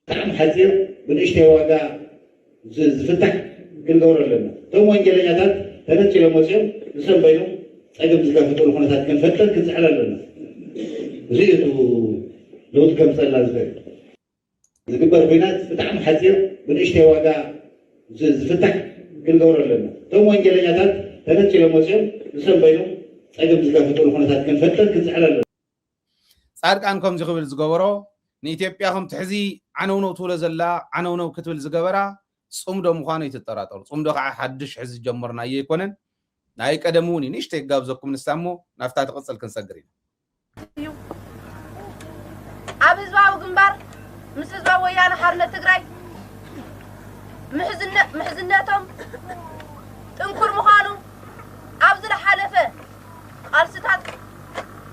ብጣዕሚ ሓፂር ብንእሽተይ ዋጋ ዝ- ዝፍታሕ ክንገብሮ ኣለና። እቶም ወንጀለኛታት ተነፂሎም ወፂኦም ንሰንበይኖም ፀገም ዝጋፈጥሉ ኩነታት ክንፈጥር ክንፅዕር ኣለና። እዚ እዩ እቲ ለውጢ ከምፀላ ዝኽእል። ዝግበር ኩናት ብጣዕሚ ሓፂር ብንእሽተይ ዋጋ ዝ- ዝፍታሕ ክንገብሮ ኣለና። እቶም ወንጀለኛታት ተነፂሎም ወፂኦም ንሰንበይኖም ፀገም ዝጋፈጥሉ ኩነታት ክንፈጥር ክንፅዕር ኣለና። ፃድቃን ከምዚ ክብል ዝገበሮ ንኢትዮጵያ ከም ትሕዚ ዓነውነው ትብሎ ዘላ ዓነውነው ክትብል ዝገበራ ፅምዶ ምዃኑ ይትጠራጠሩ። ፅምዶ ከዓ ሓድሽ ሕዚ ዝጀመርናዮ ኣይኮነን። ናይ ቀደም እውን እዩ። ንእሽተይ ይጋብዘኩም ንሳ እሞ ናብታ ትቕፅል ክንሰግር ኢና። ኣብ ህዝባዊ ግንባር ምስ ህዝባዊ ወያነ ሓርነት ትግራይ ምሕዝነ- ምሕዝነቶም ጥንኩር ምዃኑ ኣብ ዝለሓለፈ ቃልስታት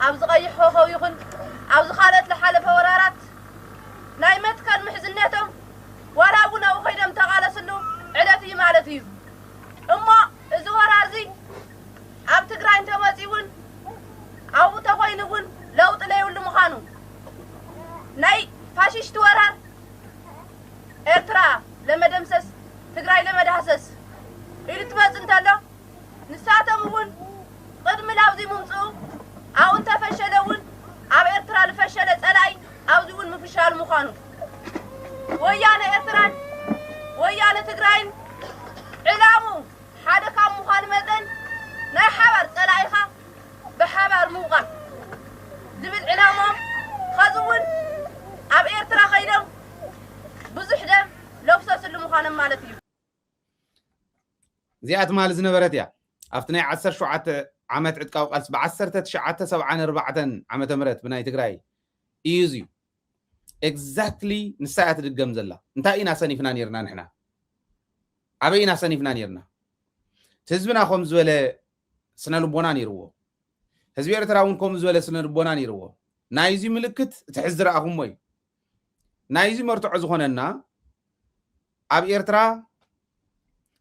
ኣብዚ ቀይሕ ኮኸብ ይኹን ኣብዚ ካልኦት ዝሓለፈ ወራራት ናይ መትከል ምሕዝነቶም ዋላ እውን ኣብኡ ከይዶም ተቓለስሉ ዕለት እዩ ማለት እዩ። እሞ እዚ ወራር እዚ ኣብ ትግራይ እንተመፂኡ እውን ኣብኡ ተኮይኑ እውን ለውጢ ለይብሉ ምዃኑ ናይ ፋሽስት ወራር ኤርትራ ለመደምሰስ ትግራይ ለመዳህሰስ ኢሉ ትመፅ እንተሎ ንሳቶም እውን ቅድሚ ላብዚ ምምፅኡ ኣብኡ እንተፈሸለ እውን ኣብ ኤርትራ ዝፈሸለ ፀላኢ ኣብዚ እውን ምፍሻል ምዃኑ ወያነ ኤርትራን ወያነ ትግራይን ዕላሙ ሓደ ካብ ምዃኑ መጠን ናይ ሓባር ፀላኢኻ ብሓባር ምውቃዕ ዝብል ዕላሞም ኸዚ እውን ኣብ ኤርትራ ኸይዶም ብዙሕ ደም ለፍሰስሉ ምዃኖም ማለት እዩ። እዚኣ ትማሊ ዝነበረት እያ። ኣብቲ ናይ ዓሰርተ ሸውዓተ ዓመት ዕጥቃዊ ቃልሲ ብ ዓሰርተ ትሽዓተ ሰብዓን ኣርባዕተን ዓመተ ምህረት ብናይ ትግራይ እዩ እዚ እዩ። ኤግዛክትሊ ንሳ እያ ትድገም ዘላ። እንታይ ኢና ሰኒፍና ነርና ንሕና? ኣበይ ኢና ሰኒፍና ነርና? እቲ ህዝብና ከም ዝበለ ስነ ልቦና ነይርዎ። ህዝቢ ኤርትራ እውን ከምኡ ዝበለ ስነ ልቦና ነይርዎ። ናይዚ ምልክት እቲ ሕዚ ዝረኣኹሞ እዩ። ናይዚ መርትዖ ዝኾነና ኣብ ኤርትራ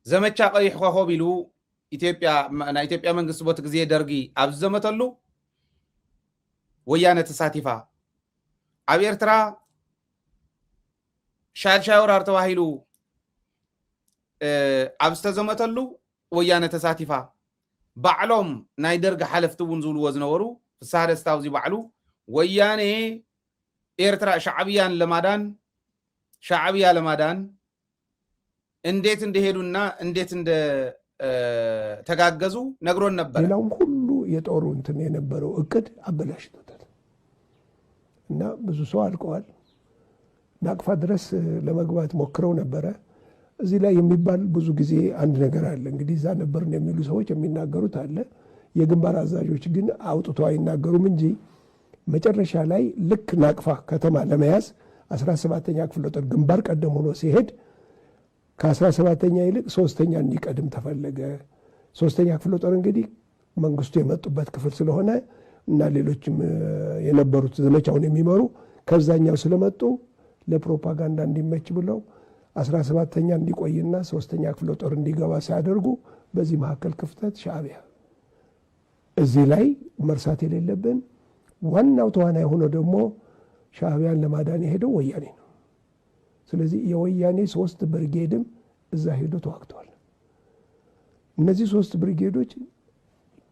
ዘመቻ ቀይሕ ኮኸብ ኢሉ ኢትዮጵያ ናይ ኢትዮጵያ መንግስቲ ቦቲ ግዜ ደርጊ ኣብ ዝዘመተሉ ወያነ ተሳቲፋ። ኣብ ኤርትራ ሻድሻይ ወራር ተባሂሉ ኣብ ዝተዘመተሉ ወያነ ተሳቲፋ። ባዕሎም ናይ ደርጊ ሓለፍቲ እውን ዝብልዎ ዝነበሩ ፍስሃ ደስታ ኣብዚ ባዕሉ ወያነ ኤርትራ ሻዕብያን ለማዳን ሻዕብያ ለማዳን እንዴት እንደሄዱና እንዴት እንደተጋገዙ ነግሮን ነበረ። ሌላውም ሁሉ የጦሩ እንትን የነበረው እቅድ አበላሽቶታል እና ብዙ ሰው አልቀዋል። ናቅፋ ድረስ ለመግባት ሞክረው ነበረ። እዚህ ላይ የሚባል ብዙ ጊዜ አንድ ነገር አለ። እንግዲህ እዛ ነበርን የሚሉ ሰዎች የሚናገሩት አለ። የግንባር አዛዦች ግን አውጥቶ አይናገሩም እንጂ መጨረሻ ላይ ልክ ናቅፋ ከተማ ለመያዝ አስራ ሰባተኛ ክፍለ ጦር ግንባር ቀደም ሆኖ ሲሄድ ከአስራ ሰባተኛ ይልቅ ሶስተኛ እንዲቀድም ተፈለገ። ሶስተኛ ክፍለ ጦር እንግዲህ መንግስቱ የመጡበት ክፍል ስለሆነ እና ሌሎችም የነበሩት ዘመቻውን የሚመሩ ከዛኛው ስለመጡ ለፕሮፓጋንዳ እንዲመች ብለው አስራ ሰባተኛ እንዲቆይና ሶስተኛ ክፍለ ጦር እንዲገባ ሲያደርጉ በዚህ መካከል ክፍተት ሻዕቢያ እዚህ ላይ መርሳት የሌለብን ዋናው ተዋናይ ሆኖ ደግሞ ሻዕቢያን ለማዳን የሄደው ወያኔ ነው። ስለዚህ የወያኔ ሶስት ብርጌድም እዛ ሄዶ ተዋግተዋል። እነዚህ ሶስት ብርጌዶች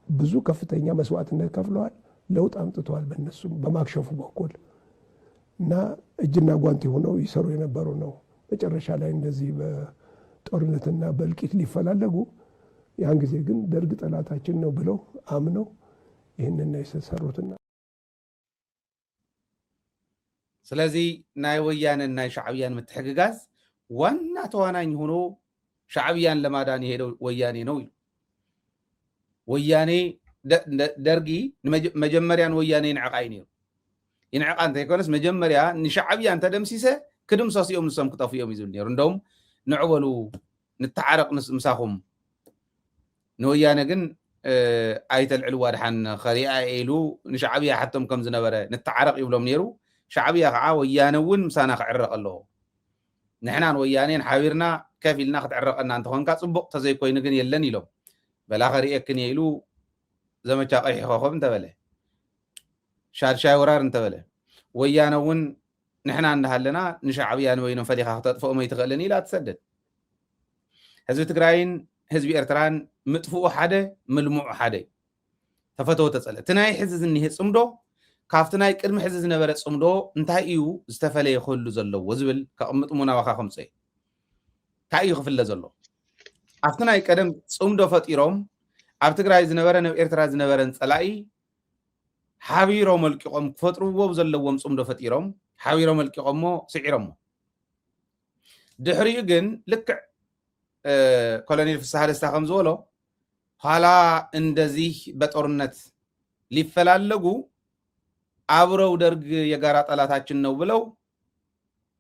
ብዙ ከፍተኛ መስዋዕትነት ከፍለዋል፣ ለውጥ አምጥተዋል። በእነሱም በማክሸፉ በኩል እና እጅና ጓንቲ ሆነው ይሰሩ የነበሩ ነው። መጨረሻ ላይ እንደዚህ በጦርነትና በእልቂት ሊፈላለጉ ያን ጊዜ ግን ደርግ ጠላታችን ነው ብለው አምነው ይህንን ነው የሰሩትና ስለዚ ናይ ወያነን ናይ ሻዕብያን ምትሕግጋዝ ዋና ተዋናኝ ሆኖ ሻዕብያን ለማዳን የሄደው ወያኔ ነው ኢሉ። ወያኔ ደርጊ መጀመርያን ወያኔ ይንዕቃ እዩ ነይሩ። ይንዕቃ እንተይኮነስ መጀመርያ ንሻዕብያ እንተደምሲሰ ክድምሰሱ እዮም ንሶም ክጠፍኡ እዮም እዩ ዝብል ነይሩ። እንደውም ንዑ በሉ ንተዓረቕ ምስ- ምሳኹም ንወያነ ግን ኣይተልዕልዋ ድሓን ከሪኣ ኢሉ ንሻዕብያ ሓቶም ከም ዝነበረ ንተዓረቕ ይብሎም ነይሩ። ሻዕብያ ከዓ ወያነ እውን ምሳና ክዕረቕ ኣለዎ። ንሕናን ወያኔን ሓቢርና ከፍ ኢልና ክትዕረቐና እንተኾንካ ፅቡቕ ተዘይኮይኑ ግን የለን ኢሎም። በላ ከርእየክን እየ ኢሉ ዘመቻ ቀይሕ ኮኸብ እንተበለ ሻድሻይ ወራር እንተበለ ወያነ እውን ንሕና እንዳሃለና ንሻዕብያ ንበይኖም ፈሊኻ ክተጥፍኦም ኣይትኽእልን ኢላ ትሰደድ። ህዝቢ ትግራይን ህዝቢ ኤርትራን ምጥፍኡ ሓደ፣ ምልምዑ ሓደ እዩ። ተፈተወ ተጸለ። እቲ ናይ ሕዚ ዝኒሄ ጽምዶ ካብቲ ናይ ቅድሚ ሕዚ ዝነበረ ጽምዶ እንታይ እዩ ዝተፈለየ ክህሉ ዘለዎ ዝብል ከቕምጥ እውን ናባኻ ከምጽኦ እየ። እንታይ እዩ ክፍለ ዘሎ? ኣብቲ ናይ ቀደም ጽምዶ ፈጢሮም ኣብ ትግራይ ዝነበረ ናብ ኤርትራ ዝነበረን ጸላኢ ሓቢሮ መልቂቖም ክፈጥርዎ ዘለዎም ጽምዶ ፈጢሮም ሓቢሮ መልቂቖሞ ስዒሮሞ። ድሕሪኡ ግን ልክዕ ኮሎኔል ፍስሓ ደስታ ከም ዝበሎ ኋላ እንደዚህ በጦርነት ሊፈላለጉ አብረው ደርግ የጋራ ጠላታችን ነው ብለው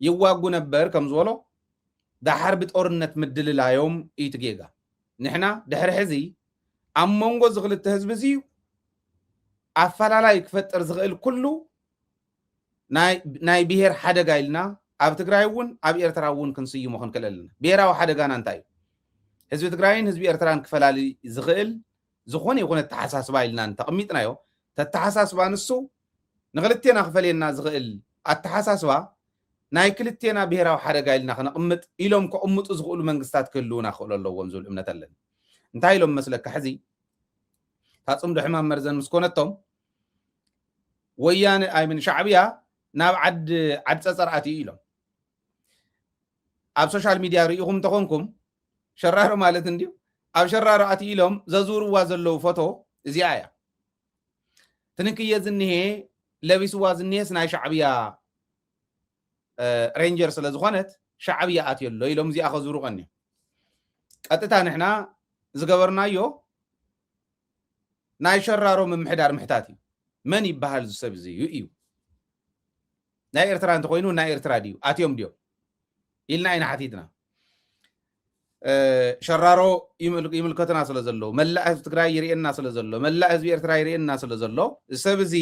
ይዋጉ ነበር ከም ዝበሎ ዳሓር ብጦርነት ምድልላዮም እዩ እቲ ጌጋ። ንሕና ድሕሪ ሕዚ ኣብ መንጎ እዚ ክልተ ህዝቢ እዚ ኣፈላላይ ክፈጥር ዝኽእል ኩሉ ናይ ብሄር ሓደጋ ኢልና ኣብ ትግራይ እውን ኣብ ኤርትራ እውን ክንስይሞ ክንክእል ኣለና። ብሄራዊ ሓደጋና እንታይ እዩ? ህዝቢ ትግራይን ህዝቢ ኤርትራን ክፈላሊ ዝኽእል ዝኾነ ይኹን ኣተሓሳስባ ኢልና እንተቐሚጥናዮ፣ ተተሓሳስባ ንሱ ንክልቴና ክፈልየና ዝኽእል ኣተሓሳስባ ናይ ክልቴና ብሄራዊ ሓደጋ ኢልና ክነቕምጥ ኢሎም ከቕምጡ ዝኽእሉ መንግስታት ክህልውና ክኽእሉ ኣለዎም ዝብል እምነት ኣለኒ። እንታይ ኢሎም መስለካ? ሕዚ እታ ጽምዶ ሕማም መርዘን ምስ ኮነቶም ወያነ ኣይምን ሻዕብያ ናብ ዓድ ዓድ ጸጸር ኣትዩ ኢሎም ኣብ ሶሻል ሚድያ ርኢኹም እንተኾንኩም ሸራሮ ማለት እንድዩ ኣብ ሸራሮ ኣትዩ ኢሎም ዘዝውርዋ ዘለዉ ፎቶ እዚኣ እያ። ትንክየ ዝኒሄ ለቢስዋ ዝኒሄስ ናይ ሻዕብያ ሬንጀር ስለ ዝኾነት ሻዕብያ ኣትዮ ኣሎ ኢሎም እዚኣ ከዝውሩ ቀንዮም። ቀጥታ ንሕና ዝገበርናዮ ናይ ሸራሮ ምምሕዳር ምሕታት እዩ። መን ይበሃል እዚ ሰብ እዚ እዩ እዩ ናይ ኤርትራ እንተኮይኑ ናይ ኤርትራ ድዩ ኣትዮም ድዮም ኢልና ኢና ሓቲትና። ሸራሮ ይምልከትና ስለ ዘሎ መላእ ህዝቢ ትግራይ ይርእየና ስለ ዘሎ መላእ ህዝቢ ኤርትራ ይርእየና ስለ ዘሎ እዚ ሰብ እዚ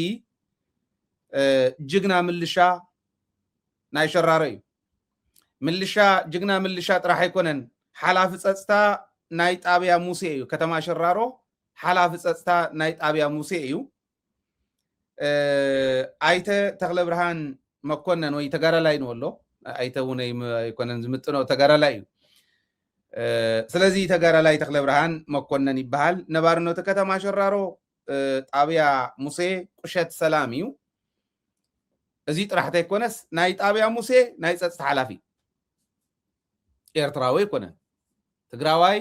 ጅግና ምልሻ ናይ ሸራሮ እዩ። ምልሻ ጅግና ምልሻ ጥራሕ ኣይኮነን ሓላፊ ፀፅታ ናይ ጣብያ ሙሴ እዩ። ከተማ ሸራሮ ሓላፊ ፀፅታ ናይ ጣብያ ሙሴ እዩ። ኣይተ ተክለ ብርሃን መኮነን ወይ ተጋዳላይ ንበሎ ኣይተ እውን ኣይኮነን ዝምጥኖ ተጋዳላይ እዩ። ስለዚ ተጋዳላይ ተክለ ብርሃን መኮነን ይበሃል። ነባርነቱ ከተማ ሸራሮ ጣብያ ሙሴ ቁሸት ሰላም እዩ። እዚ ጥራሕ ተይኮነስ ናይ ጣብያ ሙሴ ናይ ፀፅታ ሓላፊ ኤርትራዊ ኣይኮነን። ትግራዋይ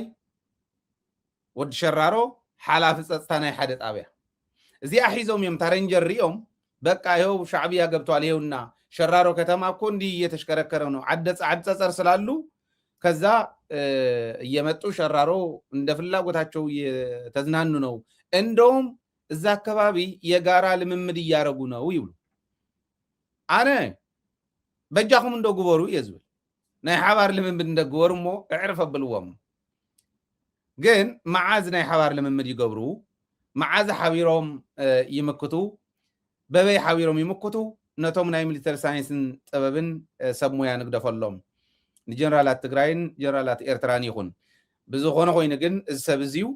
ወዲ ሸራሮ ሓላፊ ፀፅታ ናይ ሓደ ጣብያ እዚኣ ሒዞም እዮም። ታረንጀር ሪኦም በቃ ይኸው ሻዕብያ ገብቷል ይኸውና ሸራሮ ከተማ እኮ እንዲህ እየተሽከረከረ ነው። ዓደ ዓድ ፀፀር ስላሉ ከዛ እየመጡ ሸራሮ እንደ ፍላጎታቸው እየተዝናኑ ነው። እንደውም እዛ አካባቢ የጋራ ልምምድ እያረጉ ነው ይብሉ። ኣነ በጃኹም እንዶ ግበሩ እየ ዝብል። ናይ ሓባር ልምምድ እንደ ግበሩ እሞ እዕርፍ ኣብልዎም። ግን መዓዝ ናይ ሓባር ልምምድ ይገብሩ? መዓዝ ሓቢሮም ይምክቱ? በበይ ሓቢሮም ይምክቱ? ነቶም ናይ ሚሊተሪ ሳይንስን ጥበብን ሰብ ሙያ ንግደፈሎም። ንጀነራላት ትግራይን ጀነራላት ኤርትራን ይኹን። ብዝኾነ ኮይኑ ግን እዚ ሰብ እዚዩ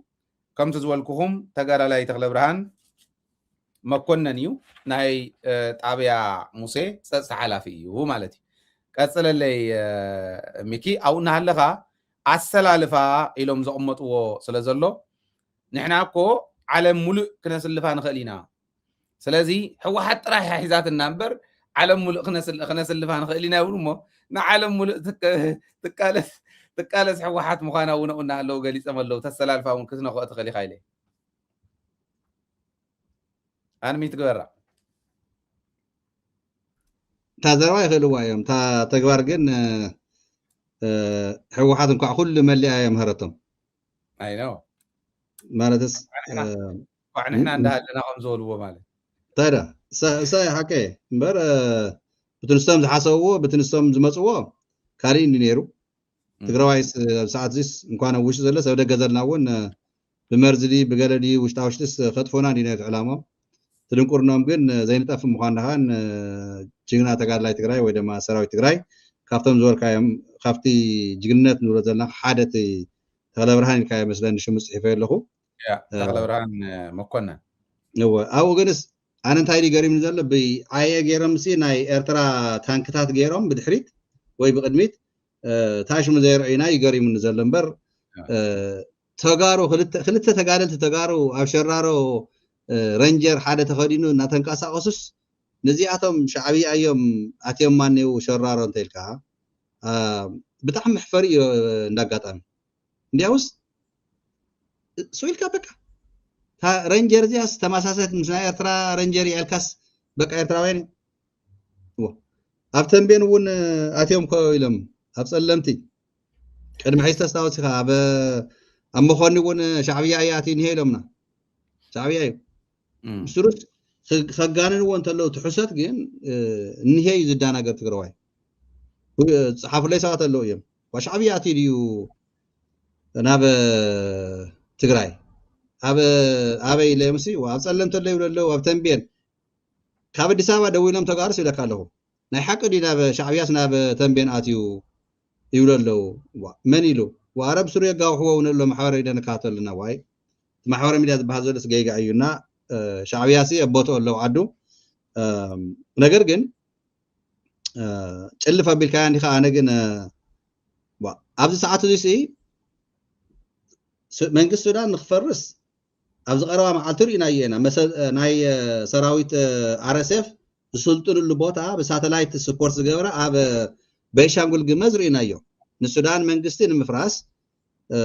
ከምቲ ዝበልኩኹም ተጋዳላይ ተኽለብርሃን መኮነን እዩ። ናይ ጣብያ ሙሴ ፀፅታ ሓላፊ እዩ ማለት እዩ። ቀፅለለይ ሚኪ። ኣብኡ እናሃለኻ ኣሰላልፋ ኢሎም ዘቕመጥዎ ስለ ዘሎ ንሕና እኮ ዓለም ሙሉእ ክነስልፋ ንኽእል ኢና። ስለዚ ህወሓት ጥራሕ እያ ሒዛትና እምበር ዓለም ሙሉእ ክነስልፋ ንኽእል ኢና ይብሉ እሞ ንዓለም ሙሉእ ትቃለስ ህወሓት ምዃና እውን ኣብኡ እናሃለዉ ገሊፆም ኣለዉ። ተሰላልፋ እውን ክትነኽኦ ትኽእል ኢኻ ኢለ ኣንሚት ግበራ። እታ ዘረባ ይኽእልዋ እዮም። እታ ተግባር ግን ህወሓት እንኳዕ ኩሉ መሊኣ እያ ምህረቶም። ኣይ ነው ማለትስ እንኳዕ ንሕና እንዳሃለና ከም ዝበልዎ ማለት ታዲያ እሳይ ሓቀ እምበር ብቲ ንሶም ዝሓሰብዎ ብቲ ንሶም ዝመፅዎ ካሊእ እንዲ ነይሩ። ትግራዋይስ ኣብ ሰዓት ዚስ እንኳን ኣብ ውሽጢ ዘለስ ኣብ ደገ ዘለና እውን ብመርዚ ድዩ ብገለ ድዩ ውሽጣ ውሽጢስ ከጥፎና እንዲ ነቲ ዕላሞም። ትድንቁርኖም ግን ዘይንጠፍ ምኳን ደኻን ጅግና ተጋድላይ ትግራይ ወይ ድማ ሰራዊት ትግራይ ካብቶም ዝበልካዮም ካብቲ ጅግንነት ንብሎ ዘለና ሓደ እቲ ተኽለ ብርሃን ኢልካዮ መስለኒ ሽሙ ፅሒፈ ኣለኹ። ተኽለ ብርሃን መኮነን እወ ኣብኡ ግንስ ኣነ እንታይ ድዩ ገሪምኒ ዘሎ፣ ብዓየ ገይሮም ሲ ናይ ኤርትራ ታንክታት ገይሮም ብድሕሪት ወይ ብቕድሚት፣ እ፣ ታሽሙ ዘይርአዩና እዩ ገሪሙኒ ዘሎ እምበር፣ እ፣ ተጋሩ ክልተ፣ ክልተ ተጋደልቲ ተጋሩ ኣብ ሸራሮ፣ እ፣ ረንጀር ሓደ ተኸዲኑ እናተንቀሳቐሱስ፣ ነዚኣቶም ሻዕብያ እዮም ኣትዮም ማኔው ሸራሮ እንተ ኢልካ፣ እ፣ ብጣዕሚ መሕፈሪ እዩ። እንዳጋጣሚ እንዲያውስ ስኢልካ በቃ፣ እታ ረንጀር እዚኣስ ተመሳሰልት ምስ ናይ ኤርትራ ረንጀር እያ ኢልካስ፣ በቃ ኤርትራውያን እዮም። እዎ። ኣብ ተንቤን እውን ኣትዮም ኮ ኢሎም፣ ኣብ ጸለምቲ። ቅድሚ ሕጂ ተስታውስ ኢኻ፣ ኣብ፣ ኣብ መኾኒ እውን ሻዕብያ እዩ ኣትዩ እኒሄ ኢሎምና። ሻዕብያ እዩ። እም። ብስሩስ ኸ-፣ ከጋንንዎ እንተለዉ ትሕሰት ግን፣ እ፣ እኒሄ እዩ ዝዳናገር ትግራዋይ። እ፣ ጸሓፉለይ ሰባት ኣለዉ እዮም። ዋ ሻዕብያ ኣትዩ ድዩ ናብ፣ እ፣ ትግራይ? ኣብ፣ ኣበይ ኢለ ምስሪ፣ ዋ ኣብ ጸለምቲ ኣለዉ ይብሉ ኣለዉ፣ ኣብ ተንቤን። ካብ ኣዲስ ኣበባ ደዊሎም ተጋሩስ ይብለካ ኣለኹ። ናይ ሓቂ ድዩ ናብ ሻዕብያስ ናብ ተንቤን ኣትዩ ይብሉ ኣለዉ። ዋ፣ መን ኢሉ? ዋ፣ ኣረ ብስሩ የጋውሕዎ እውን ኣሎ፣ ማሕበራዊ ሚድያ ንከታተል ኣለና። ዋይ፣ እቲ ማሕበራዊ ሚድያ ዝበሃል ዘሎስ ጌጋ እዩ። እና፣ እ፣ ሻዕብያሲ ኣብ ቦትኡ ኣለዉ ዓዱ። እም፣ ነገር ግን፣ እ፣ ጭልፍ ኣቢልካያ እንዲኻ። ኣነ ግን፣ እ፣ ዋ፣ ኣብዚ ሰዓት እዚሲ ስ-፣ መንግስቲ ሱዳን ንክፈርስ ኣብዚ ቀረባ መዓልቲ ርኢናዮ ኢና። መሰ-፣ ናይ፣ እ፣ ሰራዊት፣ እ፣ ኣር ኤስ ኤፍ ዝስልጥንሉ ቦታ ብሳተላይት ስፖርት ዝገብረ ኣብ፣ እ፣ ቤንሻንጉል ግመዝ ርኢናዮ። ንሱዳን መንግስቲ ንምፍራስ፣ እ፣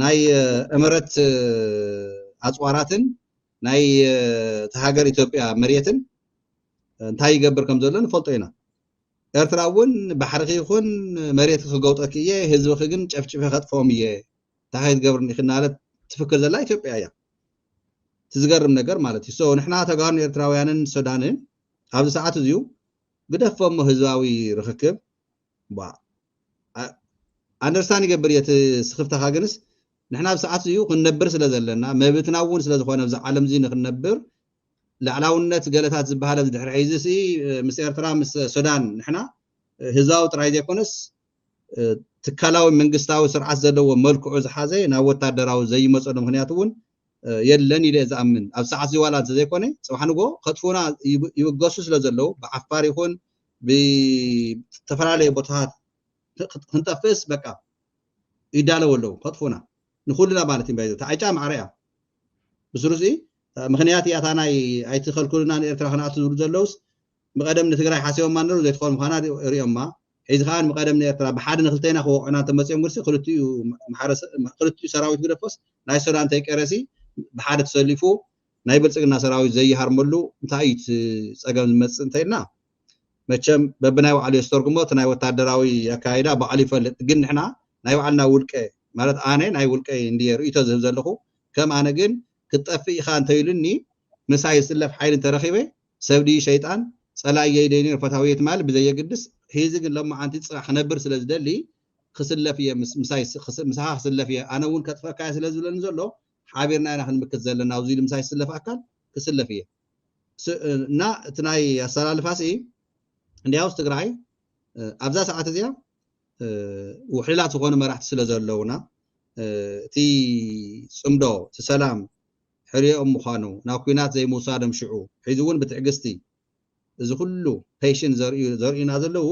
ናይ፣ እ፣ እመረት፣ እ፣ ኣጽዋራትን ናይ፣ እ፣ እታ ሃገር ኢትዮጵያ መሬትን እንታይ ይገብር ከም ዘሎ ንፈልጦ ኢና። ኤርትራ እውን ባሕርኺ ይኹን መሬትኪ ክገውጠኪ እየ፣ ህዝብኺ ግን ጨፍጭፈ ከጥፍኦም እየ፣ እንታይ ከይትገብርኒ ኢኺ እናበለት ትፍክር ዘላ ኢትዮጵያ እያ። እቲ ዝገርም ነገር ማለት እዩ። So ንሕና ተጋሩን ኤርትራውያንን ሱዳንን ኣብዚ ሰዓት እዚዩ ግደፎ እሞ ህዝባዊ ርኽክብ፣ ባ፣ ኣ-፣ ኣንደርስታንድ ይገብር እየ እቲ ስኽፍታኻ፣ ግንስ ንሕና ኣብ ሰዓት እዚዩ ክንነብር ስለ ዘለና፣ መብትና እውን ስለ ዝኾነ ኣብዚ ዓለም እዚ ንክንነብር፣ ላዕላውነት ገለታት ዝበሃል ኣብዚ ድሕሪ ሕዚ ሲ፣ ምስ ኤርትራ፣ ምስ ሱዳን ንሕና ህዝባዊ ጥራይ ዘይኮነስ፣ ትካላዊ መንግስታዊ ስርዓት ዘለዎ መልክዑ ዝሓዘ ናብ ወታደራዊ ዘይመፀሉ ምኽንያት እውን የለን ኢለ እየ ዝኣምን። ኣብ ሰዓት እዚ ዋላ እንተዘይኮነ፣ ፅባሕ ንግሆ ከጥፉና ይብ-፣ ይብገሱ ስለ ዘለዉ፣ ብዓፋር ይኹን ብዝተፈላለየ ቦታታት ክ-፣ ክንጠፍእስ በቃ ይዳለዉ ኣለዉ ከጥፉና። ንኹልና ማለት እዩ። እታ ዕጫ ማዕረ እያ። ብስሩስ ምኽንያት እያ እታ ናይ ኣይትኸልኩልና ንኤርትራ ክንኣቱ ዝብሉ ዘለዉስ፣ ብቐደም ንትግራይ ሓሲቦማ ኣለዉ ዘይትኾን ምዃና ሪኦማ። ሕዚ ከዓ ብቐደም ንኤርትራ ብሓደ ንክልተና ክወቕዑና እንተመፅኦም ግርሲ ክልቲኡ ማሕበረሰ-፣ ክልቲኡ ሰራዊት ግደፎስ ናይ ሱዳን ተይቀረሲ ብሓደ ተሰሊፉ ናይ ብልፅግና ሰራዊት ዘይሃርመሉ እንታይ እዩ እቲ ፀገም ዝመፅእ እንተኢልና፣ መቸም በብናይ ባዕሉ የስተርጉሞ፣ እቲ ናይ ወታደራዊ ኣካይዳ ባዕሉ ይፈልጥ። ግን ንሕና ናይ ባዕልና ውልቀ፣ ማለት ኣነ ናይ ውልቀይ እንድየ ርእይቶ ዝህብ ዘለኹ። ከም ኣነ ግን ክትጠፍእ ኢኻ እንተኢሉኒ፣ ምሳይ ዝስለፍ ሓይሊ እንተረኺበ፣ ሰብ ድዩ ሸይጣን፣ ጸላእየይ ደይኑ ፈታውየይ ትማል ብዘየግድስ፣ ሒዚ ግን ሎማዓንቲ ጽባሕ ክነብር ስለ ዝደሊ፣ ክስለፍ እየ፣ ምስ-፣ ምሳይ ስ-፣ ክስ-፣ ምሳኻ ክስለፍ እየ። ኣነ እውን ከጥፈካ እየ ስለ ዝብለኒ ዘሎ፣ ሓቢርና ኢና ክንምክት ዘለና፣ ኣብዚ ኢሉ ምሳይ ዝስለፍ ኣካል ክስለፍ እየ። ስ-፣ እና እቲ ናይ ኣሰላልፋ ሲ፣ እንዲያውስ ትግራይ፣ እ፣ ኣብዛ ሰዓት እዚኣ፣ እ፣ ውሕሉላት ዝኾኑ መራሕቲ ስለ ዘለውና፣ እ፣ እቲ ጽምዶ፣ እቲ ሰላም ሕሪኦም ምዃኑ፣ ናብ ኲናት ዘይምውሳዶም ሽዑ፣ ሕዚ እውን ብትዕግስቲ፣ እዚ ኩሉ ፔሽን ዘርእዩ-፣ ዘርእዩና ዘለዉ፣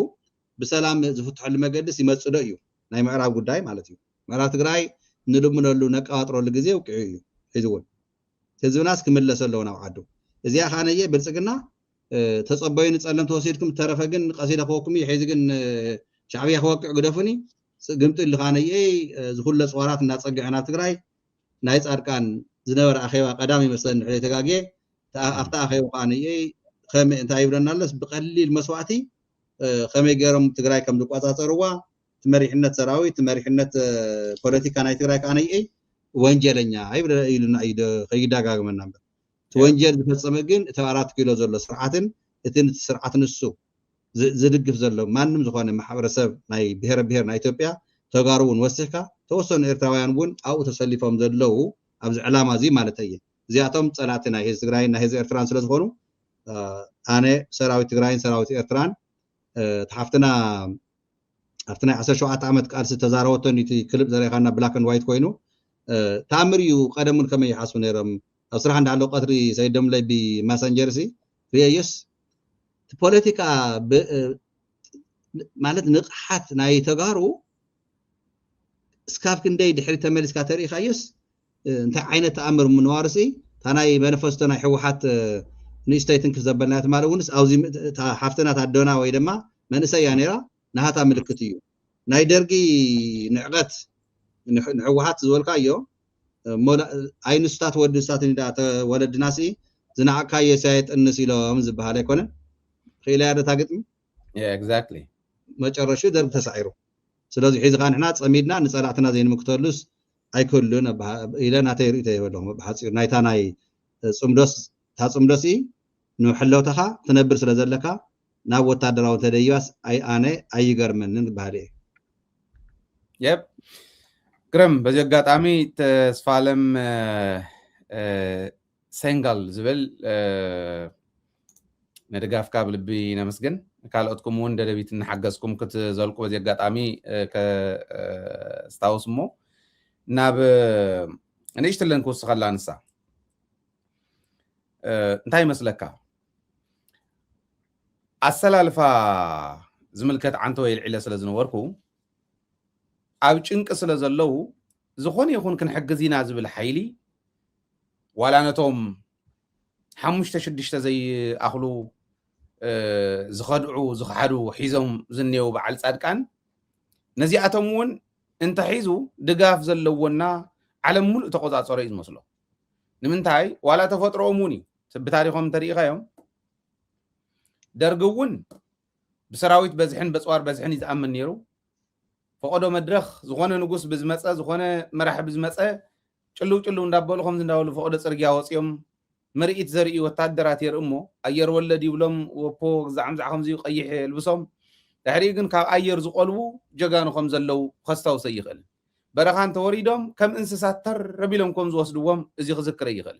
ብሰላም ዝፍትሐሉ መገድስ ይመጽእ ዶ እዩ? ናይ ምዕራብ ጉዳይ ማለት እዩ። ምዕራብ ትግራይ ንልምነሉ፣ ነቀባጥረሉ ግዜ ውቂዑ እዩ። ሕዚ እውን ህዝብናስ ክምለስ ኣለዎ ናብ ዓዱ። እዚኣ ኸኣነየ ብልጽግና፣ እ፣ ተጸበዩ ንጸለምቲ ወሲድኩም፣ ተረፈ ግን ቀሲደ ክወኩም እዩ። ሕዚ ግን፣ እ፣ ሻዕብያ ክወቅዕ ግደፉኒ። ጽ-፣ ግምጢ ኢሉ ኸኣነየ፣ እ፣ ዝኹለ ጽዋራት እናጸግዐ ናብ ትግራይ፣ ናይ ጻድቃን ዝነበረ ኣኼባ ቀዳም ይመስለኒ፣ ድሕሪ ተጋግየ። እታ-፣ ኣብታ ኣኼባ ኸኣነየ፣ ኸመይ፣ እንታይ ይብለና ኣሎስ፣ ብቐሊል መስዋእቲ፣ እ፣ ከመይ ገይሮም ትግራይ ከም ዝቆጻጸርዋ፣ እቲ መሪሕነት ሰራዊት፣ እቲ መሪሕነት፣ እ፣ ፖለቲካ ናይ ትግራይ ከኣነየ ወንጀለኛ ይብለ-፣ ኢሉና እዩ ደ-፣ ከይዳጋግመና እምበር። እቲ ወንጀል ዝፈጸመ ግን እቲ ኣራት ኪሎ ዘሎ ስርዓትን እቲ ነቲ ስርዓት ንሱ ዝ-፣ ዝድግፍ ዘሎ ማንም ዝኾነ ማሕበረሰብ ናይ ብሄረ ብሄር ናይ ኢትዮጵያ፣ ተጋሩ እውን ወሲኽካ፣ ተወሰኑ ኤርትራውያን እውን ኣብኡ ተሰሊፎም ዘለዉ ኣብዚ ዕላማ እዚ ማለት እየ። እዚኣቶም ጸላእቲ ናይ ህዝቢ ትግራይን ናይ ህዝቢ ኤርትራን ስለ ዝኾኑ፣ እ፣ ኣነ ሰራዊት ትግራይን ሰራዊት ኤርትራን፣ እ፣ እቲ ሓፍትና ኣብቲ ናይ ዓሰርተ ሸውዓተ ዓመት ቃልሲ ተዛረበቶ፣ እቲ ክሊፕ ዘርእኻና ብላክ ኤንድ ዋይት ኮይኑ፣ እ፣ ተኣምር እዩ። ቀደም እውን ከመይ ይሓስቡ ነይሮም? ኣብ ስራሕ እንዳሃለዉ ቀትሪ ሰይዶምለይ ብማሰንጀር ሲ፣ ርእየዮስ፣ እቲ ፖለቲካ ብ-፣ እ፣ ማለት ንቕሓት ናይ ተጋሩ እስካብ ክንደይ ድሕሪ ተመሊስካ ተሪኢኻዮስ፣ እ፣ እንታይ ዓይነት ተኣምር ምንዋርሲ፣ እታ ናይ መኒፈስቶ ናይ ህወሓት፣ እ፣ ንእሽተይ ትንክፍ ዘበልናያ ትማሊ እውንስ ኣብዚ ም-፣ እታ ሓፍትና እታ ኣዶና ወይ ድማ መንእሰይ እያ ነይራ፣ ናሃታ ምልክት እዩ። ናይ ደርጊ ንዕቐት ንሕ-፣ ንህወሓት ዝበልካዮ፣ እ፣ ሞላ-፣ ኣይ ንስታት ወዲ ንስታት እንዳ ተ-፣ ወለድናሲ ዝነዓቅካዮ ሲያይ ጥንስ ኢሎም ዝበሃል ኣይኮነን? ክኢለያ ዶ እታ ግጥሚ? Yeah, exactly. መጨረሽኡ ደርግ ተሳዒሩ። ስለዚ ሕዚ ኸዓ ንሕና ጸሚድና ንጸላእትና ዘይንምክተሉስ ኣይክህሉን እበሃ-፣ ኢለ ናተይ ርእይቶ ይህብ ኣለኹ። ብሓጺሩ ናይታ ናይ ጽምዶስ፣ እታ ጽምዶሲ ንሕለውተኻ ትነብር ስለ ዘለካ ናብ ወታደራዊ ተደይባስ ኣይ-፣ ኣነ ኣይገርመንን በሃሊ እየ። Yep. ግርም፣ በዚ ኣጋጣሚ ተስፋለም፣ እ፣ እ፣ ሴንጋል ዝብል፣ እ፣ ንድጋፍካ ብልቢ ነመስግን። ካልኦትኩም እውን ደደቢት እናሓገዝኩም ክትዘልቁ በዚ ኣጋጣሚ፣ እ፣ ከ-፣ እ፣ ስታውስ እሞ ናብ፣ እ፣ ንእሽትለን ክውስኸላ ንሳ። እ፣ እንታይ ይመስለካ? ኣሰላልፋ ዝምልከት ዓንተ ወይ ልዒለ ስለ ዝነበርኩ፣ ኣብ ጭንቂ ስለ ዘለዉ፣ ዝኾነ ይኹን ክንሕግዝ ኢና ዝብል ሓይሊ፣ ዋላ ነቶም ሓሙሽተ ሽዱሽተ ዘይኣኽሉ፣ እ፣ ዝኸድዑ፣ ዝኸሓዱ ሒዞም ዝኔው በዓል ጻድቃን፣ ነዚኣቶም እውን እንተሒዙ ድጋፍ ዘለዎና ዓለም ሙሉእ ተቆጻጸሮ እዩ ዝመስሎ። ንምንታይ? ዋላ ተፈጥሮኦም እውን እዩ። ብታሪኾም እንተሪኢኻዮም፣ ደርጊ እውን ብሰራዊት በዝሕን በጽዋር በዝሕን እዩ ዝኣምን ነይሩ። ፈቐዶ መድረኽ፣ ዝኾነ ንጉስ ብዝመጸ፣ ዝኾነ መራሒ ብዝመጸ፣ ጭልው ጭልው እንዳበሉ፣ ከምዚ እንዳበሉ ፈቐዶ ጽርግያ ወጺኦም ምርኢት ዘርእዩ ወታደራት የርኢ እሞ፣ ኣየር ወለድ ይብሎም፣ ወፖ ግዛዕ ምዛዕ ከምዚ ቀይሕ የልብሶም። ድሕሪኡ ግን ካብ ኣየር ዝቆልቡ ጀጋኑ ከም ዘለዉ ከስታውሰ ይኽእል። በረኻ እንተወሪዶም ከም እንስሳት ተር ኣቢሎም ከም ዝወስድዎም እዚ ክዝክረ ይኽእል።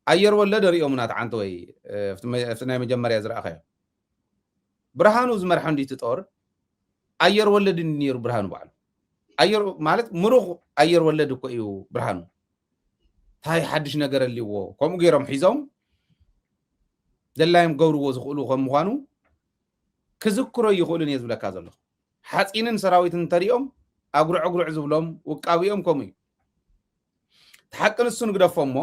ኣየር ወለድ ርእዮም ናት ዓንተ ወይ፣ እ፣ ኣብቲ መ-፣ ኣብቲ ናይ መጀመርያ ዝረኣኻዮ። ብርሃኑ ዝመርሖ እንዲ እቲ ጦር ኣየር ወለድ እንዲ ነይሩ ብርሃኑ ባዕሉ። ኣየር ማለት ምሩኽ ኣየር ወለድ እኮ እዩ ብርሃኑ። እንታይ ሓድሽ ነገር ኣልዎ? ከምኡ ገይሮም ሒዞም ደላዮም ገብርዎ ዝኽእሉ ከም ምዃኑ ክዝክሮ ይኽእሉን እየ ዝብለካ ዘለኹ። ሓፂንን ሰራዊትን እንተሪኦም ኣጉርዕ ኣጉርዕ ዝብሎም ውቃቢኦም ከምኡ እዩ። እቲ ሓቂ ንሱ ንግደፎ እሞ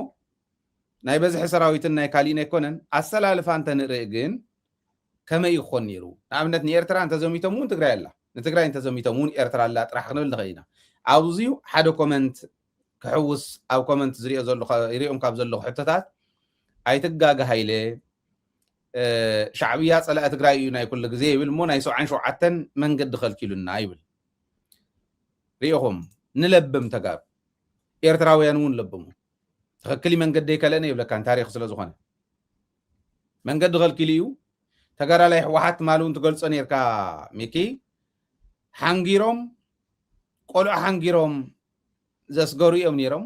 ናይ በዝሒ ሰራዊትን ናይ ካሊእን ኣይኮነን፣ ኣሰላልፋ እንተንርኢ ግን ከመይ ይኾን ነይሩ? ንኣብነት ንኤርትራ እንተዘሚቶም እውን ትግራይ ኣላ፣ ንትግራይ እንተዘሚቶም እውን ኤርትራ ኣላ ጥራሕ ክንብል ንኽእል ኢና። ኣብዚ ሓደ ኮመንት ክሕውስ፣ ኣብ ኮመንት ዝሪኦ ዘለኹ፣ ይሪኦም ካብ ዘለኹ ሕቶታት፣ ኣይትጋገ ሃይለ፣ እ፣ ሻዕብያ ጸላኢ ትግራይ እዩ ናይ ኩሉ ግዜ ይብል እሞ ናይ ሰብዓን ሸውዓተን መንገዲ ከልኪሉና ይብል። ሪኢኹም ንለብም ተጋሩ፣ ኤርትራውያን እውን ለብሙ። ትኽክል እዩ መንገደይ ከለነ ይብለካ ንታሪኽ ስለ ዝኾነ። መንገዲ ከልኪሉ እዩ። ተጋዳላይ ህወሓት ትማሊ እውን ትገልጾ ነርካ ሚኪ። ሓንጊሮም፣ ቆልዑ ሓንጊሮም ዘስገሩ እዮም ነይሮም።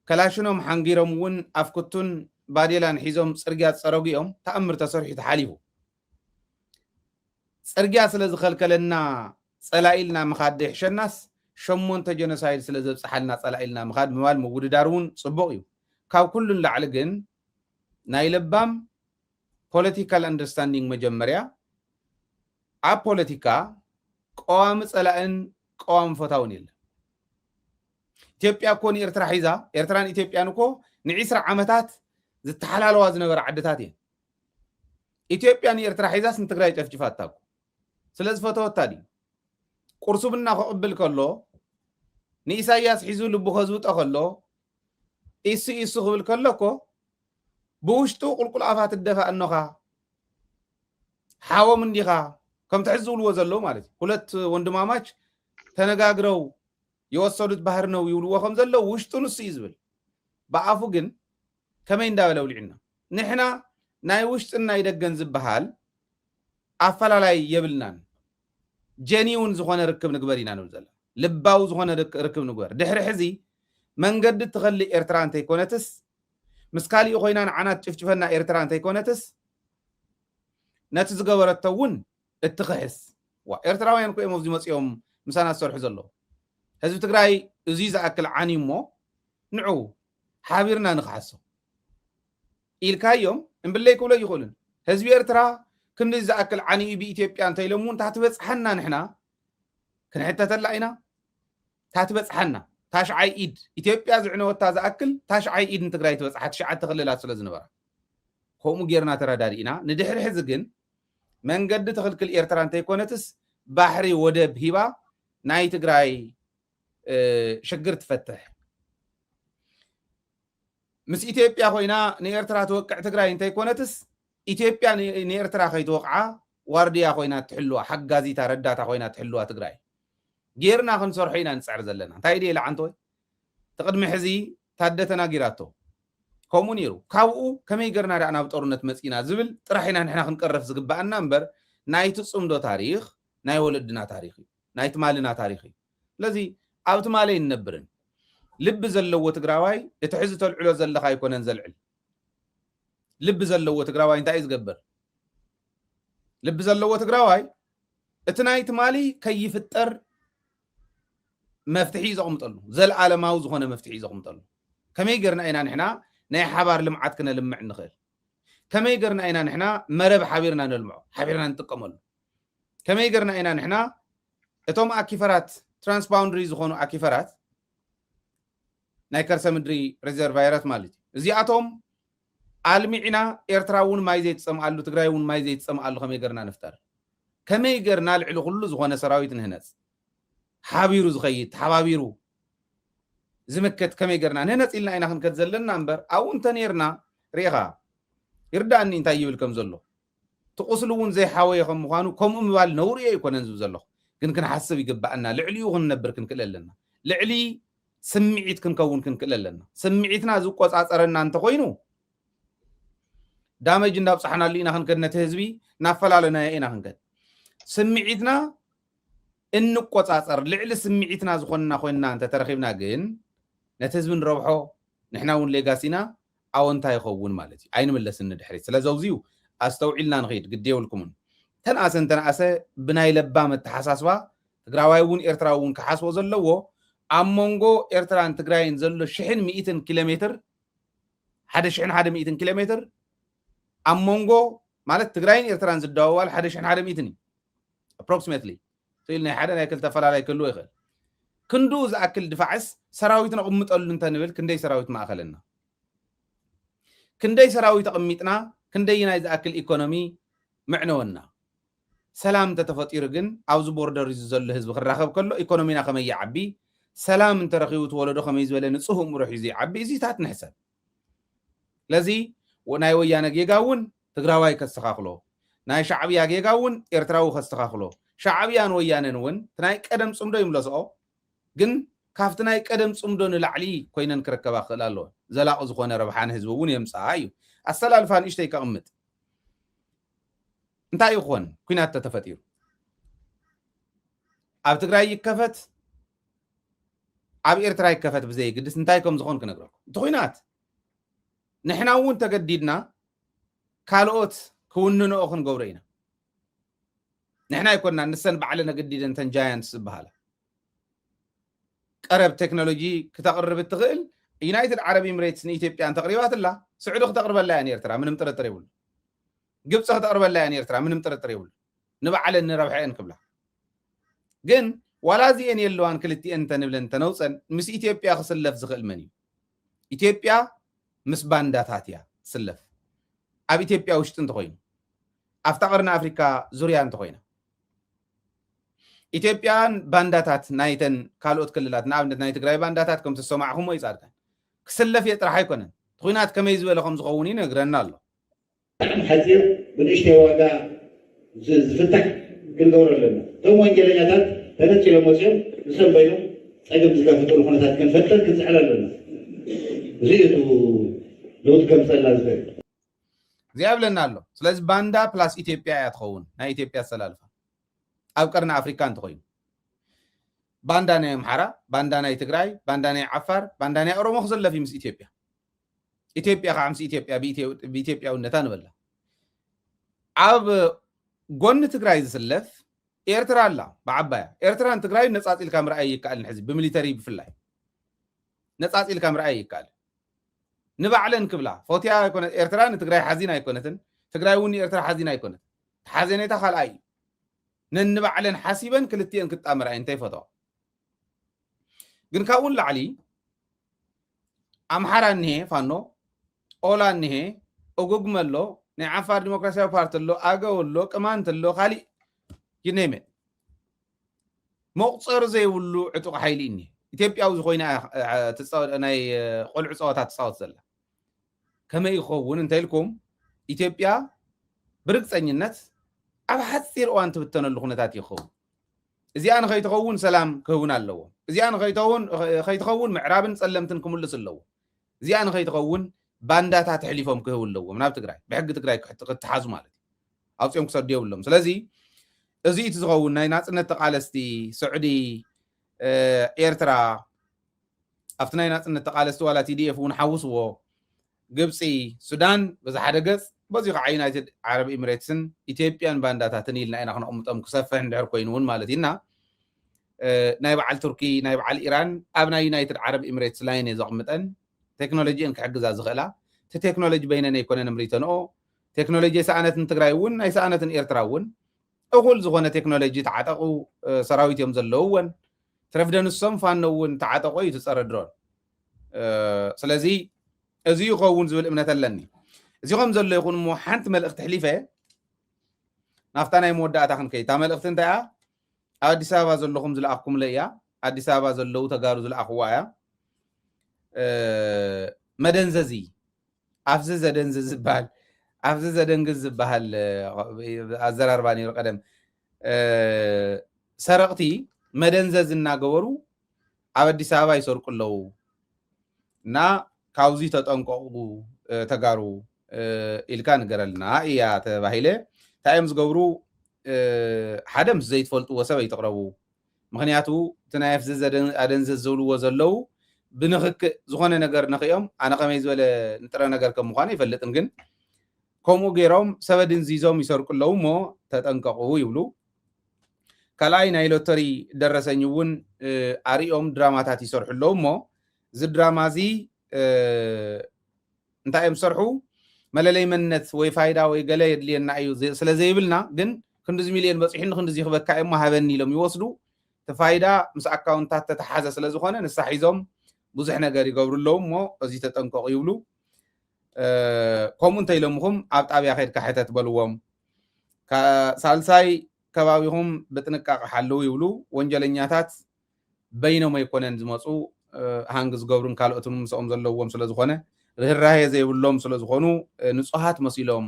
ከላሽኖም ሓንጊሮም እውን ኣፍኩቱን ባዴላን ሒዞም ጽርግያ ዝጸረጉ እዮም። ተኣምር ተሰሪሑ ተሓሊፉ። ጽርግያ ስለ ዝኸልከለና ጸላኢ ኢልና ምኻድ ዘይሕሸናስ ሸሞንተ ጀኖሳይድ ስለ ዘብጽሓልና ጸላኢ ኢልና ምኻድ ምባል ምውድዳር እውን ጽቡቕ እዩ። ካብ ኩሉ ንላዕሊ ግን ናይ ለባም ፖለቲካል ኣንደርስታንዲንግ መጀመርያ ኣብ ፖለቲካ ቀዋሚ ጸላእን ቀዋሚ ፈታውን የለን። ኢትዮጵያ እኮ ንኤርትራ ሒዛ፣ ኤርትራን ኢትዮጵያን እኮ ንዒስራ ዓመታት ዝተሓላለዋ ዝነበራ ዓድታት እየን። ኢትዮጵያ ንኤርትራ ሒዛስ ንትግራይ ጨፍጭፋታ እኮ። ስለ ዝፈተወታ ድዩ? ቁርሱ ቡና ክቕብል ከሎ፣ ንኢሳያስ ሒዙ ልቡ ከዝውጦ ከሎ፣ ኢሱ ኢሱ ክብል ከሎ እኮ፣ ብውሽጡ ቁልቁል ኣፋ ትደፋእ እኖኻ፣ ሓዎም እንዲኻ፣ ከምቲ ሕዚ ዝብልዎ ዘለዉ ማለት እዩ። ሁለት ወንድማማች ተነጋግረው የወሰዱት ባህር ነው ይብልዎ ከም ዘለዉ፣ ውሽጡ ንሱ እዩ ዝብል። ብኣፉ ግን ከመይ እንዳበለ ኣውሊዑና። ንሕና ናይ ውሽጥን ናይ ደገን ዝበሃል ኣፈላላይ የብልናን። ጀኒውን ዝኾነ ርክብ ንግበር ኢና ንብል ዘለና። ልባዊ ዝኾነ ርክ-፣ ርክብ ንግበር። ድሕሪ ሕዚ መንገዲ ትኸልእ ኤርትራ እንተይኮነትስ፣ ምስ ካሊኡ ኮይና ንዓና ትጭፍጭፈና ኤርትራ እንተይኮነትስ፣ ነቲ ዝገበረቶ እውን እትኽሕስ። ዋ፣ ኤርትራውያን እኮ እዮም ኣብዚ መፂኦም ምሳና ዝሰርሑ ዘለዉ። ህዝቢ ትግራይ እዙይ ዝኣክል ዓንዩ እሞ ንዑ ሓቢርና ንኽሓሶ ኢልካዮም፣ እምብለይ ክብሎ ይኽእሉን። ህዝቢ ኤርትራ ክንዲ ዝኣክል ዓንዩ ብኢትዮጵያ እንተኢሎም እውን ታትበፅሓና ንሕና ክንሕተተላ ኢና። ታትበፅሓና ታሽዓይ ኢድ ኢትዮጵያ ዝዕነወታ ዝኣክል ታሽዓይ ኢድ ንትግራይ ትበፅሓ ትሽዓተ ክልላት ስለ ዝነበራ ከምኡ ጌርና ተረዳዲእና። ንድሕሪ ሕዚ ግን መንገዲ ትኽልክል ኤርትራ እንተይኮነትስ ባሕሪ ወደብ ሂባ ናይ ትግራይ ሽግር ትፈትሕ። ምስ ኢትዮጵያ ኮይና ንኤርትራ ትወቅዕ ትግራይ እንተይኮነትስ ኢትዮጵያ ንኤርትራ ከይትወቕዓ ዋርድያ ኮይና ትሕልዋ ሓጋዚታ ረዳታ ኮይና ትሕልዋ ትግራይ ጌርና ክንሰርሖ ኢና ንፅዕር ዘለና። እንታይ ድየ ለዓንተ ወይ ትቕድሚ ሕዚ ታደ ተናጊራቶ ከምኡ ነይሩ። ካብኡ ከመይ ገርና ደኣ ናብ ጦርነት መፂና ዝብል ጥራሕ ኢና ንሕና ክንቀረፍ ዝግባኣና እምበር ናይቲ ፅምዶ ታሪኽ ናይ ወለድና ታሪኽ እዩ፣ ናይ ትማልና ታሪኽ እዩ። ስለዚ ኣብ ትማሊ ኣይንነብርን። ልቢ ዘለዎ ትግራዋይ እቲ ሕዚ ተልዕሎ ዘለኻ ኣይኮነን ዘልዕል። ልቢ ዘለዎ ትግራዋይ እንታይ እዩ ዝገብር? ልቢ ዘለዎ ትግራዋይ እቲ ናይ ትማሊ ከይፍጠር መፍትሒ እዩ ዘቕምጠሉ፣ ዘለኣለማዊ ዝኾነ መፍትሒ እዩ ዘቕምጠሉ። ከመይ ገርና ኢና ንሕና ናይ ሓባር ልምዓት ክነልምዕ ንኽእል? ከመይ ገርና ኢና ንሕና መረብ ሓቢርና ነልምዖ፣ ሓቢርና ንጥቀመሉ? ከመይ ገርና ኢና ንሕና እቶም ኣኪፈራት ትራንስባውንድሪ ዝኾኑ ኣኪፈራት ናይ ከርሰ ምድሪ ሪዘርቫይራት ማለት እዩ። እዚኣቶም ኣልሚዕና ኤርትራ እውን ማይ ዘይትጸምኣሉ ትግራይ እውን ማይ ዘይትጸምኣሉ ከመይ ገርና ንፍጠር? ከመይ ገርና ልዕሊ ኩሉ ዝኾነ ሰራዊት ንህነጽ? ሓቢሩ ዝኸይድ ተሓባቢሩ ዝምክት ከመይ ገርና ንህነጽ ኢልና ኢና ክንከድ ዘለና እምበር ኣብኡ እንተ ነርና ርኢኻ ይርዳእኒ እንታይ ይብል ከም ዘሎ። እቲ ቁስሊ እውን ዘይሓወየ ከም ምዃኑ ከምኡ ምባል ነውሪ እየ ኣይኮነን ዝብ ዘለኹ ግን ክንሓስብ ይግባኣና። ልዕሊኡ ክንነብር ክንክእል ኣለና። ልዕሊ ስምዒት ክንከውን ክንክእል ኣለና። ስምዒትና ዝቆፃፀረና እንተኮይኑ ዳመጅ እንዳብፃሕናሉ ኢና ክንከድ፣ ነቲ ህዝቢ እናፈላለናዮ ኢና ክንከድ። ስምዒትና እንቆፃፀር ልዕሊ ስምዒትና ዝኾንና ኮይንና እንተተረኺብና ግን ነቲ ህዝቢ ንረብሖ ንሕና እውን ሌጋሲና ኣወንታ ይኸውን ማለት እዩ። ኣይንምለስን ንድሕሪት። ስለ ዘውዚዩ ኣስተውዒልና ንኸይድ ግዲ የብልኩምን። ተንኣሰ እንተንኣሰ ብናይ ለባም ኣተሓሳስባ ትግራዋይ እውን ኤርትራዊ እውን ክሓስቦ ዘለዎ ኣብ መንጎ ኤርትራን ትግራይን ዘሎ ሽሕን ሚእትን ኪሎ ሜትር ሓደ ሽሕን ሓደ ሚእትን ኪሎ ሜትር ኣብ መንጎ ማለት ትግራይን ኤርትራን ዝዳወዋል ሓደ ሽሕን ሓደ ሚእትን እዩ approximately ስኢል ናይ ሓደ ናይ ክልተ ፈላላይ ክህልዎ ይኽእል። ክንድኡ ዝኣክል ድፋዕስ ሰራዊት ነቕምጠሉ እንተንብል ክንደይ ሰራዊት ማእኸለና? ክንደይ ሰራዊት ኣቐሚጥና ክንደይ ናይ ዝኣክል ኢኮኖሚ መዕነወና? ሰላም እንተተፈጢሩ ግን ኣብዚ ቦርደር እዚ ዘሎ ህዝቢ ክራኸብ ከሎ ኢኮኖሚና ከመይ ይዓቢ? ሰላም እንተረኺቡ እቲ ወለዶ ከመይ ዝበለ ንፁህ እምሮ ሒዙ ይዓቢ? እዚታት ንሕሰብ። ስለዚ ናይ ወያነ ጌጋ እውን ትግራዋይ ከስተኻኽሎ፣ ናይ ሻዕብያ ጌጋ እውን ኤርትራዊ ከስተኻኽሎ። ሻዕብያን ወያነን እውን እቲ ናይ ቀደም ፅምዶ ይምለስኦ፣ ግን ካብቲ ናይ ቀደም ፅምዶ ንላዕሊ ኮይነን ክረከባ ክኽእላ ኣለወን። ዘላቒ ዝኾነ ረብሓ ንህዝቢ እውን የምፅኣ እዩ። ኣሰላልፋ ንእሽተይ ከቕምጥ እንታይ ይኾን ኩናት ተተፈጢሩ ኣብ ትግራይ ይከፈት ኣብ ኤርትራ ይከፈት ብዘይግድስ እንታይ ከም ዝኾን ክነግረኩም። እቲ ኩናት ንሕና እውን ተገዲድና ካልኦት ክውንንኦ ክንገብሮ ኢና። ንሕና ኣይኮንና ንሰን ባዕለን ኣገዲደን ተን ጃያንትስ ዝበሃላ ቀረብ ቴክኖሎጂ ክተቕርብ እትኽእል ዩናይትድ ዓረብ ኢምሬትስ ንኢትዮጵያ እንተቕሪባትላ ስዑዲ ክተቕርበላ እያ ንኤርትራ ምንም ጥርጥር የብሉ። ግብፂ ክተቕርበላ እያ ንኤርትራ ምንም ጥርጥር የብሉ። ንባዕለን ንረብሐአን ክብላ ግን ዋላ እዚአን የለዋን ክልቲአን እንተንብለን እንተነውፀን ምስ ኢትዮጵያ ክስለፍ ዝኽእል መን እዩ? ኢትዮጵያ ምስ ባንዳታት እያ ትስለፍ። ኣብ ኢትዮጵያ ውሽጢ እንተኮይኑ ኣብታ ቀርኒ ኣፍሪካ ዙርያ እንተኮይና ኢትዮጵያን ባንዳታት ናይተን ካልኦት ክልላት ንኣብነት ናይ ትግራይ ባንዳታት ከም ዝሰማዕኹሞ ይፃድቀን ክስለፍ እየ ጥራሕ ኣይኮነን ኩናት ከመይ ዝበለ ከም ዝኸውን ይነግረና ኣሎ። ሓፂር ብንእሽተይ ዋጋ ዝፍታሕ ክንገብሮ ኣለና። እቶም ወንጀለኛታት ተነፂሎም ወፂኦም ንሰም በይኖም ፀገም ዝጋፈጠሉ ኩነታት ክንፈጥር ክንፅዕር ኣለና። እዚ እዩ ለውጢ ከምፀላ ዝኽእል። እዚኣ ይብለና ኣሎ። ስለዚ ባንዳ ፕላስ ኢትዮጵያ እያ ትኸውን ናይ ኢትዮጵያ ኣሰላልፋ ኣብ ቀርኒ ኣፍሪካ እንተኮይኑ ባንዳ ናይ ኣምሓራ፣ ባንዳ ናይ ትግራይ፣ ባንዳ ናይ ዓፋር፣ ባንዳ ናይ ኦሮሞ ክስለፍ እዩ ምስ ኢትዮጵያ። ኢትዮጵያ ከዓ ምስ ኢትዮጵያ ብኢትዮጵያውነታ ንበላ። ኣብ ጎኒ ትግራይ ዝስለፍ ኤርትራ ኣላ ብዓባያ። ኤርትራን ትግራይ ነፃፂልካ ምርኣይ ይከኣልን ሕዚ ብሚሊተሪ ብፍላይ ነፃፂልካ ምርኣይ ይከኣል። ንባዕለን ክብላ ፈትያ ኣይኮነ፣ ኤርትራ ንትግራይ ሓዚን ኣይኮነትን፣ ትግራይ እውን ንኤርትራ ሓዚን ኣይኮነት። ሓዘኔታ ካልኣይ እዩ። ነንባዕለን ሓሲበን ክልቲኤን ክጣመራ እየን እንተይፈተዋ። ግን ካብኡ ንላዕሊ ኣምሓራ እኒሄ ፋኖ፣ ኦላ እኒሄ፣ ኦጎግመ ኣሎ፣ ናይ ዓፋር ዲሞክራሲያዊ ፓርቲ ኣሎ፣ ኣገው ኣሎ፣ ቅማንት ኣሎ፣ ካሊእ you name it። መቑፀሪ ዘይብሉ ዕጡቕ ሓይሊ እኒሄ። ኢትዮጵያዊ ዝኾይና እያ፣ እ፣ ትፃወ-፣ ናይ፣ እ፣ ቆልዑ ፀወታ ትፃወት ዘላ። ከመይ ይኸውን እንተኢልኩም፣ ኢትዮጵያ ብርግፀኝነት ኣብ ሓፂር እዋን ትብተነሉ ኩነታት ይኸውን። እዚኣ ንኸይትኸውን ሰላም ክህቡን ኣለዎም። እዚኣ ንኸይትኸውን፣ ከይትኸውን ምዕራብን ጸለምትን ክምልስ ኣለዎ። እዚኣ ንኸይትኸውን ባንዳታት ኣሕሊፎም ክህቡ ኣለዎም ናብ ትግራይ፣ ብሕጊ ትግራይ ክሕት-፣ ክትሓዙ ማለት እዩ። ኣውፂኦም ክሰዱ የብሎም። ስለዚ እዚ እቲ ዝኸውን ናይ ናፅነት ተቓለስቲ ስዑዲ፣ እ፣ ኤርትራ፣ ኣብቲ ናይ ናፅነት ተቓለስቲ ዋላ ቲ ዲ ኤፍ እውን ሓውስዎ፣ ግብፂ፣ ሱዳን በዚ ሓደ ገፅ፣ በዚ ከዓ ዩናይትድ ዓረብ ኤሚሬትስን ኢትዮጵያን ባንዳታትን ኢልና ኢና ክነቕምጦም፣ ክሰፍሕ እንድሕር ኮይኑ እውን ማለት ኢና። እ፣ ናይ በዓል ቱርኪ፣ ናይ በዓል ኢራን ኣብ ናይ ዩናይትድ ዓረብ ኤሚሬትስ ላይን እየ ዘቕምጠን፣ ቴክኖሎጂአን ክሕግዛ ዝኽእላ። እቲ ቴክኖሎጂ በይነን ኣይኮነን እምሪተንኦ፣ ቴክኖሎጂ የሰኣነትን ትግራይ እውን ኣይሰኣነትን ኤርትራ እውን። እኹል ዝኾነ ቴክኖሎጂ ተዓጠቑ፣ እ፣ ሰራዊት እዮም ዘለውወን። ትረፍደ ንሶም ፋኖ እውን ተዓጠቑ እዩ ትፀረ ድሮን። እ፣ ስለዚ እዚ ይኸውን ዝብል እምነት ኣለኒ። እዚ ከም ዘሎ ይኹን እሞ ሓንቲ መልእኽቲ ኣሕሊፈ ናብታ ናይ መወዳእታ ክንከይድ። እታ መልእኽቲ እንታይ እያ? ኣብ ኣዲስ ኣበባ ዘለኹም ዝለኣኽኩምለይ እያ። ኣዲስ ኣበባ ዘለዉ ተጋሩ ዝለኣኽዋ እያ። እ፣ መደንዘዚ፣ ኣፍዚ ዘደንዝዝ ዝበሃል፣ ኣፍዚ ዘደንግዝ ዝበሃል፣ እ፣ ኣዘራርባ ነይሩ ቀደም። እ፣ ሰረቕቲ መደንዘዚ እናገበሩ ኣብ ኣዲስ ኣበባ ይሰርቁ ኣለዉ እና ካብዚ ተጠንቀቑ፣ እ፣ ተጋሩ፣ እ፣ ኢልካ ንገረልና እያ ተባሂለ። እንታይ እዮም ዝገብሩ? እ፣ ሓደ ምስ ዘይትፈልጥዎ ሰብ ኣይትቕረቡ። ምኽንያቱ እቲ ናይ ኣፍዚ ዘደን-፣ ኣደንዘዝ ዝብልዎ ዘለዉ ብንኽክእ ዝኾነ ነገር ነኽዮም፣ ኣነ ከመይ ዝበለ ንጥረ ነገር ከም ምዃኑ ኣይፈልጥን፣ ግን ከምኡ ገይሮም ሰብ ኣደንዚዞም ይሰርቁ ኣለዉ እሞ ተጠንቀቑ ይብሉ። ካልኣይ ናይ ሎተሪ ደረሰኝ እውን፣ እ፣ ኣርእዮም ድራማታት ይሰርሑ ኣለዉ እሞ እዚ ድራማ እዚ፣ እ፣ እንታይ እዮም ዝሰርሑ? መለለይ መንነት ወይ ፋይዳ ወይ ገለ የድልየና እዩ ዘ-፣ ስለ ዘይብልና፣ ግን ክንድዚ ሚልዮን በፂሑኒ ክንድዚ ክበካ እሞ ሃበኒ ኢሎም ይወስዱ። እቲ ፋይዳ ምስ ኣካውንታት ተተሓዘ ስለ ዝኾነ ንሳ ሒዞም ብዙሕ ነገር ይገብሩ ኣለዉ እሞ እዚ ተጠንቀቑ ይብሉ። እ፣ ከምኡ እንተኢሎምኹም ኣብ ጣብያ ከድካ ሕተት በልዎም። ካ-፣ ሳልሳይ ከባቢኹም ብጥንቃቐ ሓልዉ ይብሉ። ወንጀለኛታት በይኖም ኣይኮነን ዝመፁ፣ እ፣ ሃንግ ዝገብሩን ካልኦትን ምስኦም ዘለዎም ስለ ዝኾነ ርህራሄ ዘይብሎም ስለ ዝኾኑ፣ እ፣ ንጹሃት መሲሎም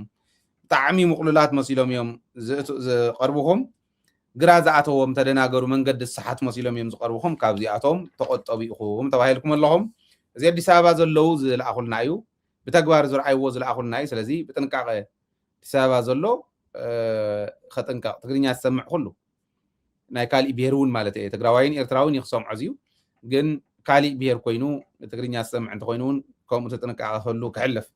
ብጣዕሚ ምቕሉላት መሲሎም እዮም ዝእቱ-፣ ዝቐርቡኹም። ግራ ዝኣተዎም ተደናገሩ መንገዲ ዝሰሓት መሲሎም እዮም ዝቐርቡኹም። ካብዚኣቶም ተቖጠቡ ኢኹም ተባሂልኩም ኣለኹም። እዚ ኣዲስ ኣበባ ዘለዉ ዝለኣኹልና እዩ። ብተግባር ዝረኣይዎ ዝለኣኹልና እዩ። ስለዚ ብጥንቃቐ ኣዲስ ኣበባ ዘሎ፣ እ፣ ከጥንቀቕ። ትግርኛ ዝሰምዕ ኩሉ ናይ ካሊእ ብሄር እውን ማለት እየ፣ ትግራዋይን ኤርትራውን እዩ ክሰምዖ እዚዩ። ግን ካሊእ ብሄር ኮይኑ ትግርኛ ዝሰምዕ እንተኮይኑ እውን ከምኡ ተጥንቃቐ ክህሉ ክሕልፍ።